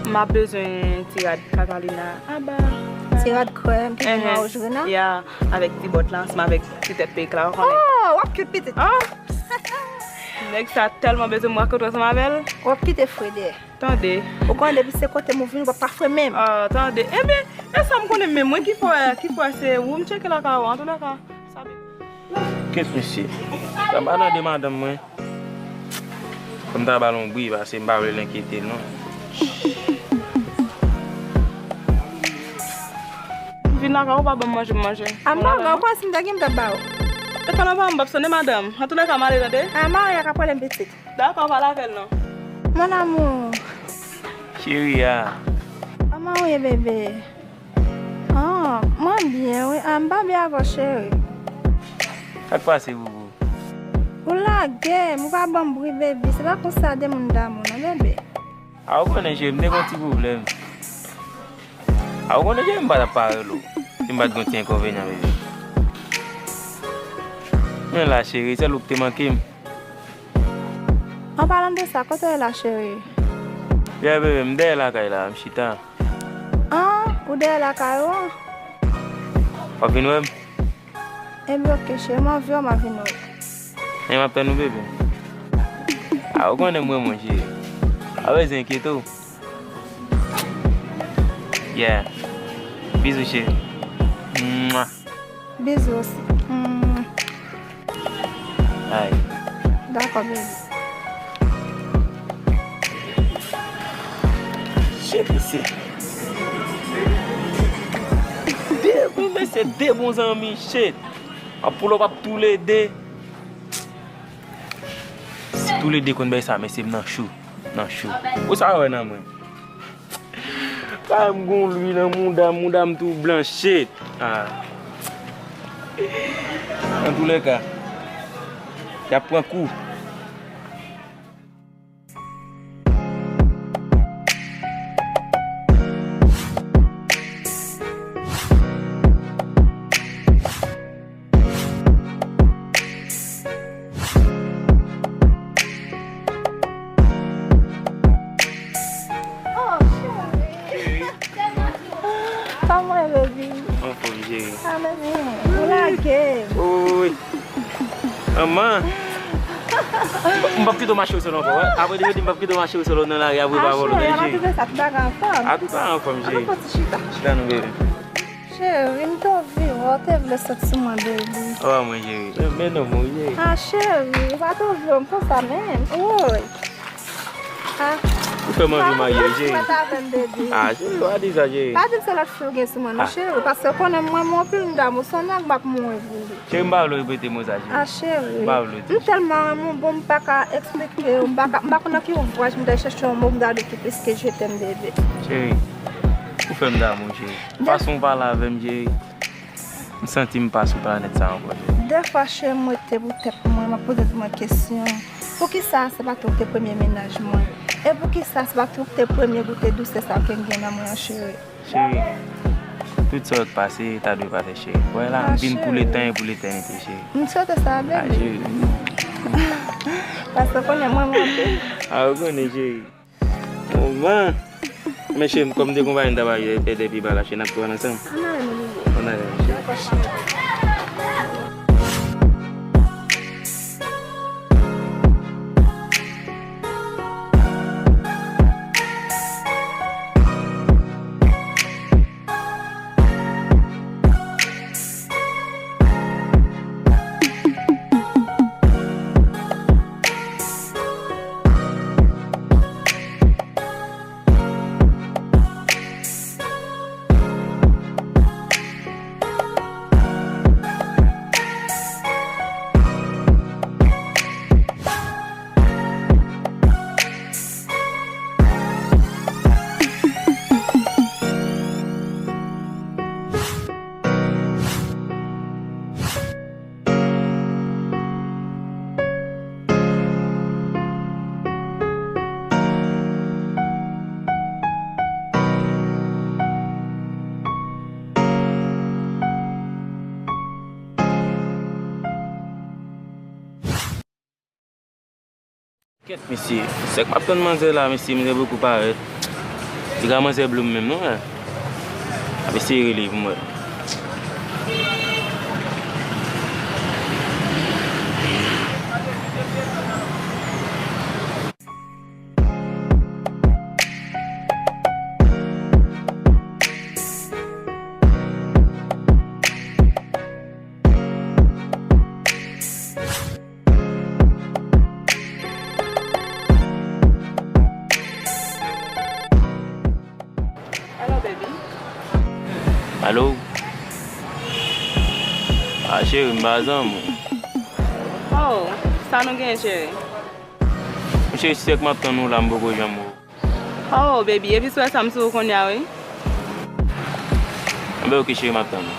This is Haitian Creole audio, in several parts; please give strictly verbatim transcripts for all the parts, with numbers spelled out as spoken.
M ap bezwen ti rad Catalina. Aba. Ti rad krèm ki gen wouj grenn. Ya, avèk ti bòt la, ansanm avèk ti tèt peyik la, ou konnen. Oh, w ap cute pitit. Ah! Nèg sa tèlman bezwen m rakontre ansanm avè l. W ap kite fre dèyè. Tande. Ou konnen depi se kote m ou vin, w ap pa fre menm. Ah, tande. Ebyen, e sa m konnen menm, mwen ki fè, ki fè se ou m tcheke lakay ou, antoulèka. Sa byen. Kèt mesye. Sa pa nan de madanm mwen. Fò m ta ba l yon bri, paske m pa vle l enkyete l, non. M vin lakay ou, pa ban m manje, m manje. A m pa gen, ou kwè si m te gen, m t ap ba ou. E fò nan pa m, m p ap sonnen madanm. Antoulèka, m ale, tande. A, Maria ka pwoblèm pitit. Dakò, pale avè l, non. Mon amour. Cheri a. Kòman ou ye, bebe? Ah, mwen byen, wi. Ah, m pa byen avè w, cheri. Sa k pase, boubou? Ou lage m, ou pa ban m bri, baby. Se pa konsa de moun damou, non, bebe. A, ou konnen, cheri, m te gen yon ti pwoblèm. A, ou konnen, cheri, m pa t ap pare l ou. Si m pa t gen yon ti enkonvenyan, bebe. Men la, cheri, sèl ou k te manke m. An palan de sa, kote w ye la, cheri? Yeah, bebe, m dèyè lakay la, m chita. Ah, ou dèyè lakay ou an? W ap vin wè m? Ebyen, oke, cheri, m anvi w, m ap vin wè w. Men m ap tann ou, bebe. A, ou konnen m renmen w, cheri. Pa bezwen enkyete w. Yeah. Bizou, cheri. Mwa. Bizou osi. Mm. Ay. Dakò, baby. Shit, mesye. De, mesye, de bon zanmi, shit. Ap pull up ap toulede. Si toulede konn bay sa, mesye, m nan chou. Nan chou. Ou sa wè nan mwen? Sa m gon lwi nan mouda, mouda m tou blan, shit. Ah. Antoulèka, y ap pran kou. Oh, cheri. Kòman w ye, baby? Anfòm, cheri. Ah, baby, ou lage m. Wi. Manman. M p ap kite w mache w solo ankò, wè. Apre jodi, m p ap kite w mache w solo nan lari a, vre pa vòlò, cheri. Ah, cheri, cheri. A tout bagay anfòm. A tout bagay anfòm, cheri. An nou fè yon ti chita. Chita non, baby. Cheri, m t anvi wè w, te vle sot sou mwen, baby. Oh, mwen, cheri. Men, men non, mwen, cheri. Ah, cheri, ou pa t anvi wè m konsa menm. Woy. Ah. Ou fè m anvi marye, cheri. Ou pa t avè m, baby. Ah, cheri, pa di sa, cheri. Pa di m se lòt fi ou gen sou mwen, non, cheri. Paske ou konnen mwen, mwen anpil, m damou, se yon nèg m ap mouri pou li. Cheri, m pa vle w repete mo sa, cheri. Ah, cheri. M pa vle w di. M tèlman renmen w, bon, m pa ka eksplike w, m pa ka, m pa konn nan ki ouvraj m t al chèche yon mo m ta di w ki plis ke je t'aime, bebe. Cheri, ou fè m damou, cheri. Fason w pale avè m, cheri. M santi m pa sou planèt sa ankò, cheri. Dèfwa, cheri, m rete pou tèt mwen, m ap poze tèt mwen kesyon. Poukisa se pa tou w te premye mennaj mwen? E poukisa se pa tou w te premye goute dousè sa ke m gen nan mwen an, cheri? Cheri, tout sa yo k pase, ta dwe pase, cheri. Wè la, m vin pou letan e pou letènite, cheri. M swete sa, baby. Ah, cheri. Paske w konnen mwen, mwen anpil. Ah, ou konnen, cheri. Bon, men, cheri, m, kòm m te konpayi, m ta ba yo pèdè pi ba la, cheri, n ap pran ansanm. Ann ale, mon bebe. Ann ale, cheri. Dakò, cheri. Kèt, mesye. Sèk m ap tann manzè la, mesye, misye poko parèt. Li ka manzè Bloom menm, non, frè? M ap eseye rele pou m wè. Alo, baby. Alo? Ah, cheri, m pa zanmi w. Oh, sa nou gen, cheri? Cheri, se sèk m ap tann ou la, m poko janm wè w. Oh, baby, epi sou sa m sou ou kounye a, wi. Enben, oke, cheri, m ap tann ou.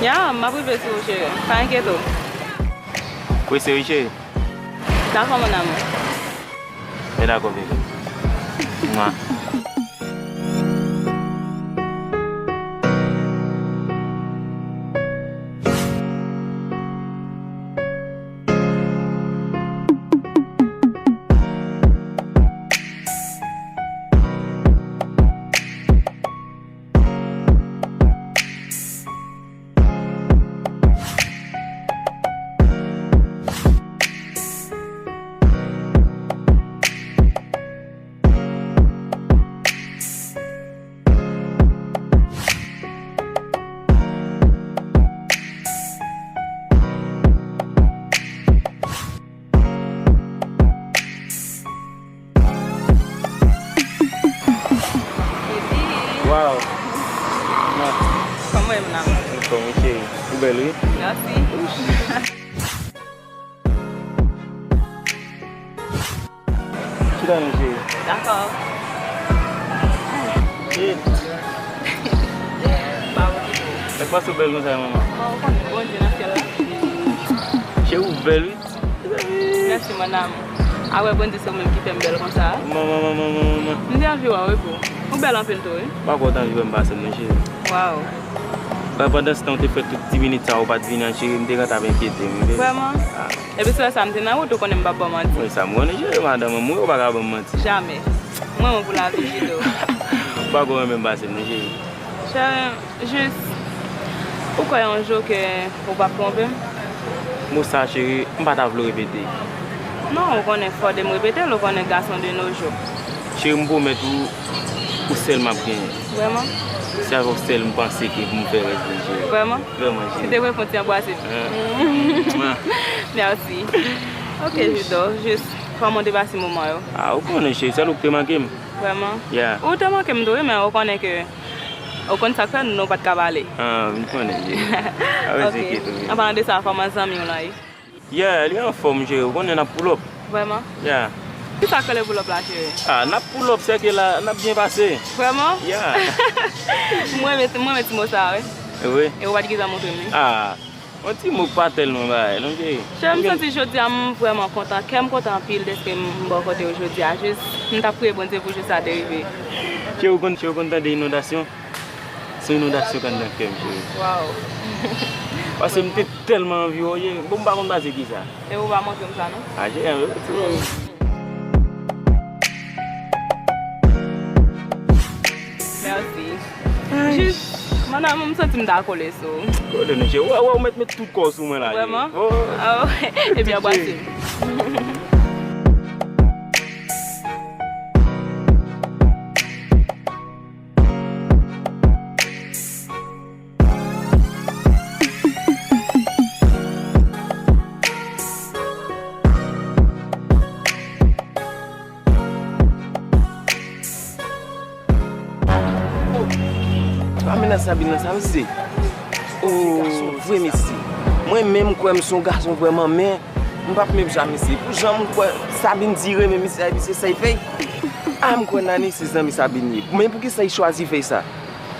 Ya, m ap rive sou ou, cheri. Pa enkyete w. Prese, wi, cheri. Dakò, mon amour. Men dakò, baby. Mwa. Wow. Kòman w ye, mon amour? Anfòm, wi, cheri. Ou bèl, wi. Mèsi. Chita non, cheri. Dakò. Shit. Ba w. Èske w bèl konsa, manman? Bon, ou konnen Bondye nan syèl la. Cheri, ou bèl, wi. Mèsi, mon amour. Apre Bondye, se ou menm ki fè m bèl konsa. Manman, manman, manman, manman. M te anvi wè w, wi, boo. Ou bèl anpil tou, wi. M pa kwè w t anvi wè m pase m non, cheri. Wow. Pandan se tan, ou te fè tout ti minit sa, ou pa t vini an, cheri, m te gentan ap enkyete m, wi. Vrèman? Ah. Epi se lè sa m te nan wout, ou konnen m p ap ba w manti. Wi, sa m konnen, cheri, madanm mwen, ou pa ka ban m manti. Jamè. Mwen, mwen pou lavi, Judo. Ou pa ko renmen m pase m, non, cheri. Cheri, jis, ou kwè yon jou ke ou p ap twonpe m? Mo sa, cheri, m pa ta vle w repete. Non, ou konnen fò de m repete l, ou konnen gason de nos jours. Cheri, m pwomèt ou, ou sèl m ap genyen. Vrèman? Se avè w sèl m panse ke pou m fè rès de, cheri. Vrèman? Vrèman, cheri. Si te vre, fon ti anbrase m. Mèsi. Ok, Judo, jis, kòman w te pase moman yo? Ah, ou konnen, cheri, sèl ou ki te manke m. Vrèman? Yeah. Ou te manke m tou, wi, men ou konnen ke, ou konn sa k fè nou pa t ka pale. Ah, m konnen, cheri. Ok. An palan de sa, kòman zanmi w lan ye? Yeah, li anfòm, cheri. Ou konnen n ap pull up. Vrèman? Yeah. Kisa k rele pull up la, cheri? Ah, n ap pull up, sèke la, n ap byen pase. Vrèman? Yeah. Mwen renmen, mwen renmen ti mo sa, wi. Wi. E ou pa t gentan montre m li. Ah, yon ti mo k pa tèlman bagay, non, cheri. Cheri, m santi jodi a m vrèman kontan. Kè m kontan anpil dèske m bò kote w jodi a. Jis, m t ap priye Bondye pou jou sa te rive. Cheri, ou konn, cheri, ou konn tande inondasyon? Se yon inondasyon k anndan kè m, cheri. Wow. Paske m te tèlman anvi wè w, bon, m pa konn pase kisa. E ou pa montre m sa, non? Ah, cheri, anvi wè w. Mèsi. Jis, mon amour, m santi m ta kole sou ou. Kole non, cheri. Wè, wè, ou mèt met tout kò w sou mwen la, cheri. Vrèman? Oh. Ah, ebyen, anbrase m. Pa men nan Sabine nan sa, mesye. Oh, vre, mesye. Mwen menm, m kwè m se yon gason vrèman, men m p ap menm jan, mesye. Pou jan m kwè Sabine di renmen misye, epi se sa l fè. Ah, m kwè Nani se zanmi Sabine li ye. Men poukisa l chwazi fè sa?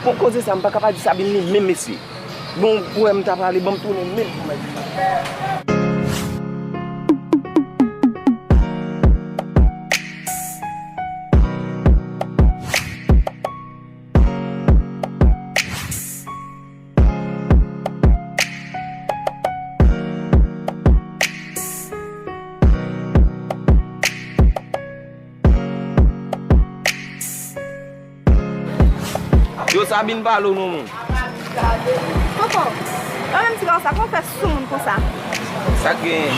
Bon, koze sa, m pa ka pa di Sabine li menm, mesye. Bon, ou wè m ta prale, ban m tounen menm pou mwen. Yo, Sabine, pale w non, moun. Koko, ou menm ti gason sa, kòman w fè sou moun konsa? Sa k genyen?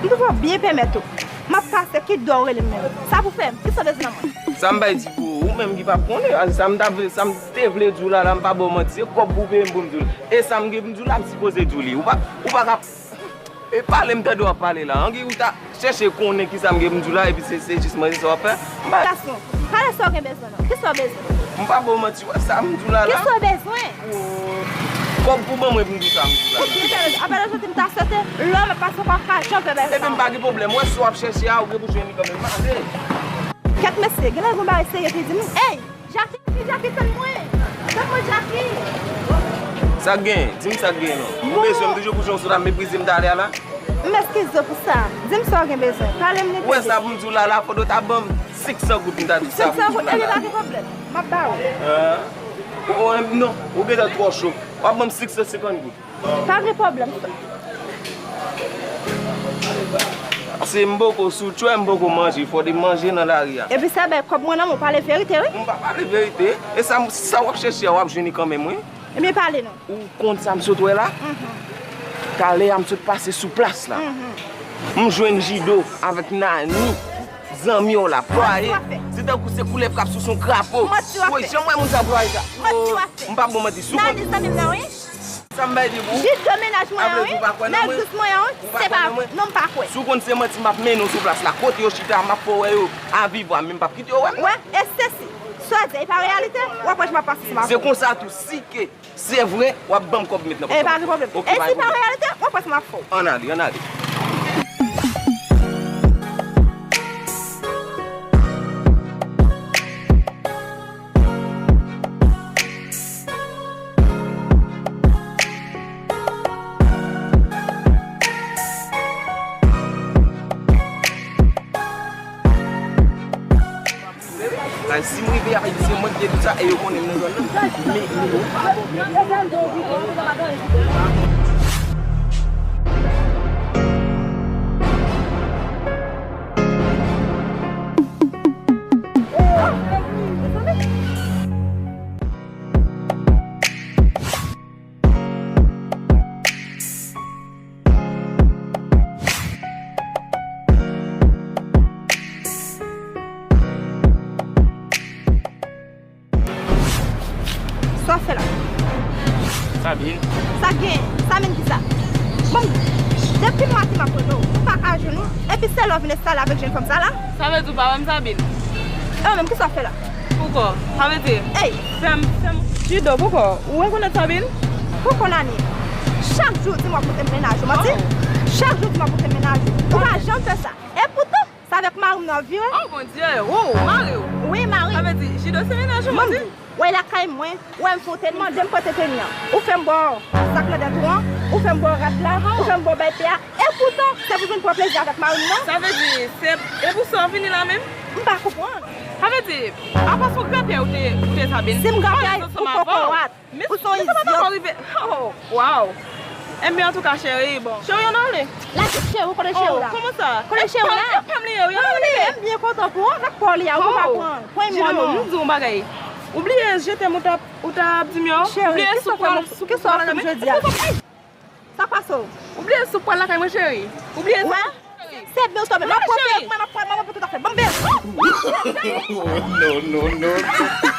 M toujou byen pèmèt ou. M ap pase, ki dwa w rele m menm? Sa pou fè m? Kisa w bezwen nan mwen? Sa m bay di pou ou, ou menm ki p ap konnen. A, sa m ta vle, sa m te vle di w la, la, m pa ba w manti. Se kòb pou w peye m pou m di w l. E sa m gen pou m di w la, m sipoze di w li. Ou pa, ou pa ka, e pale m tande w ap pale la. Angi ou ta chèche konnen kisa m gen pou m di w la, epi se, se jis manje sa w ap fè. M pa Gason, pale sa w gen bezwen non. Kisa w bezwen? M pa ba w manti, wè sa m di w la, la. Kisa w bezwen? Kòb pou ban mwen pou m di w sa m di w la. Apre jodi m ta swete lè m ap pase w pa ka janm fè bagay sa. Epi m pa gen pwoblèm. Wè si w ap chèche a, ou gen pou jwenn li kanmenm. Ale! Kèt mesye, genlè gon bagay serye ki di m. Ey! Jackie, Jackie, tann mwen! Tann mwen, Jackie! Sa k genyen? Di m sa k genyen non. Ou bezwen m toujou pou jan w sot ap meprize m talè a la? M eskize w pou sa. Di m sa w gen bezwen. Pale m libe. Ou wè sa pou m di w la la, fòk ou ta ban m senk san goud m ta di w sa pou m di w la la. Senk san goud, ebyen pa gen pwoblèm. M ap ba ou. Hein? Ou, ou, non, ou gentan twò cho. W ap ban m senk san senkant goud. Pa gen pwoblèm. Se m poko sou tchwè, m poko manje, fò de manje nan lari a. Epi sa bay kòb mwen nan men w, pale verite wi. M pa pale verite. E sa, sa w ap chèche a, w ap jwenn li kanmenm wi. Ebyen pale non. Ou konn sa m sot wè la? Mhm. Talè a m sot pase sou plas la. Mhm. M jwenn Jido avèk Nani, zanmi w la, plwaye. Manti w ap fè. Se tankou se koulèv k ap souse yon krapo. Manti w ap fè. Woy, jan m wè moun sa plwaye sa. Manti w ap fè. M p ap ba w manti. Sou Nani zanmi m nan wi. Sa m bay di pou ou? Jido mennaj mwen an wi. Nèg dous mwen an wi. Se pa non, m pa kwè. Si w konn se manti, m ap mennen w sou plas la. Kote yo chita, m ap fè w wè yo a vivwa, men m p ap kite yo wè m. Wè, e sesi. Sa w di a, e pa reyalite? W ap wè jan m ap pase sou ma. Se konsa tou, si ke se vre, w ap ban m kòb m met nan pòch la. E pa gen pwoblèm. Ok, e si pa reyalite, w ap wè sa m ap fè w. Ann ale, ann ale. Ay, si m rive a, se mwen ki te di sa, e yo konnen m nan zòn nan. Men, men, Sa w ap fè la? Sabine. Sa k gen? Sabine kisa? Bon, depi maten m ap rele w, m pa ka jwenn ou. Epi se lè w vin enstale avèk jenn fanm sa la? Sa vle di w pa wè m, Sabine? E ou menm, kisa w ap fè la? Poukò? Sa vle di, ey, fè m, fè m. Jido, poukò? Ou rekonèt Sabine? Poukò Nani? Chak jou w di m w ap pote m mennaj ou, manti? Oh. Chak jou w di m w ap pote m mennaj ou. Ou pa janm fè sa. Epoutan, se avèk mari m nan w vire. Oh, Bondye! Oh, mari w? Wi, mari m. Sa vle di, Jido se mennaj ou, manti? Wè lakay mwen, wè m fè w teni, mande m kote teni an. Ou fè m ba w sak nan dèt ou an, ou fè m ba w rad la, ou fè m ba w bèlpè a. Epoutan, se pou vin pran plezi avèk mari m nan. Sa vle di, se, e pou sa w vini la menm? M pa konprann. Sa vle di, apa se yon granpyay ou te, ou te Sabine? Si m granpyay, ou kokorat. Ou se yon idiot. Oh, wow. Enben, antouka, cheri, bon. Cheri, ann ale. La, cheri, ou kote cheri w la? Kòman sa? Kote cheri w la? E pa m li ye, wi, ann ale. M byen kontan pou ou avèk pa w li a, ou pa pran. Pran mwen non. M di w yon bagay. Ou bliye je t'aime ou t ap, ou t ap di m yo? Ou bliye sou pral, sou pral la menm jodi a? Sa k pase w? Ou bliye sou pral lakay mwen, cheri? Ou bliye sa? Wè? Se byen w tonbe. M ap pote, m ap pote, m ap pote tout afè. Ban m byen. Non, non, non.